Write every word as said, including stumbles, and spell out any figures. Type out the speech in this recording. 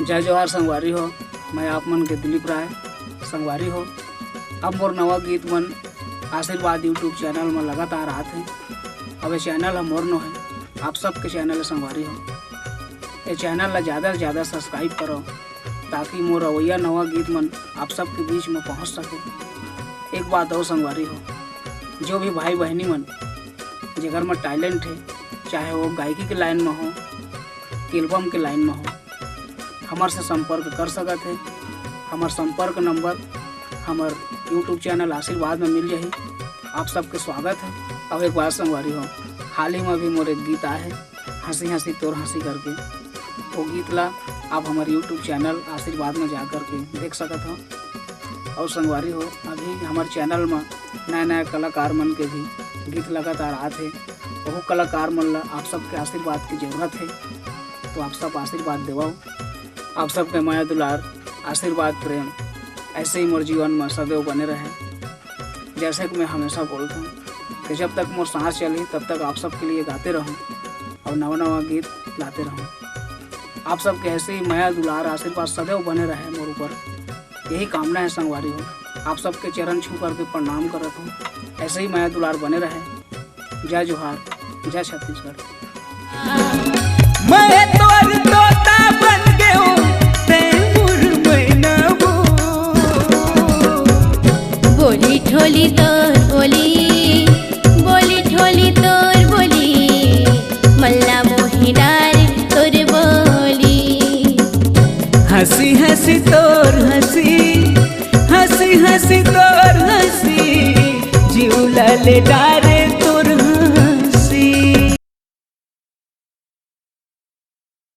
जय जोहार संगवारी हो, मैं आप मन के दिलीप राय। संगवारी हो, अब मोर नवा गीत मन आशीर्वाद YouTube चैनल म लगातार आत हे। अब ये चैनल ह मोर नो हे, आप सबके चैनल हे संगवारी हो। ये चैनल ला ज़्यादा से ज़्यादा सब्सक्राइब करो, ताकि मोर अवइया नवा गीत मन आप सबके बीच में पहुँच सके। एक बात और संगवारी हो, जो भी भाई बहनी मन जेकर में टैलेंट हे, चाहे वो गायकी के लाइन में हो, एल्बम के लाइन में हो, हमर से संपर्क कर सकत हे। हमर संपर्क नंबर हमर YouTube चैनल आशीर्वाद में मिल जाही। आप सबके स्वागत हे। अब एक बात संगवारी हो, हाल ही में अभी मोर एक गीत आए हे, हंसी हंसी तोर हंसी करके। वो गीत ला आप हमर YouTube चैनल आशीर्वाद में जा करके देख सकत हो। और संगवारी हो, अभी हमर चैनल में नया नया कलाकार मन के भी गीत लगातार आत हे। वो कलाकार मन ला आप सबके आशीर्वाद की जरूरत हे, तो आप सब आशीर्वाद देवव। आप सबके मया दुलार, आशीर्वाद, प्रेम ऐसे ही मोर जीवन में सदैव बने रहे। जैसे कि मैं हमेशा बोलता हूँ कि जब तक मोर सांस चली, तब तक आप सबके लिए गाते रहूँ और नवा नवा गीत लाते रहूँ। आप सबके ऐसे ही मया दुलार, आशीर्वाद सदैव बने रहे मोर ऊपर, यही कामना हे संगवारी हो। आप सबके चरण छू करके प्रणाम करत हूँ। ऐसे ही मया दुलार बने रहे। जय जोहार, जय छत्तीसगढ़। मैं तोर तोता बन गयो, तै मोर मैना हो। बोली ठोली तोर बोली, बोली ठोली तोर बोली, मल्ला मोही डार तोर बोली। हंसी हंसी तोर हंसी, हंसी हंसी तोर हंसी, जीव ला ले डार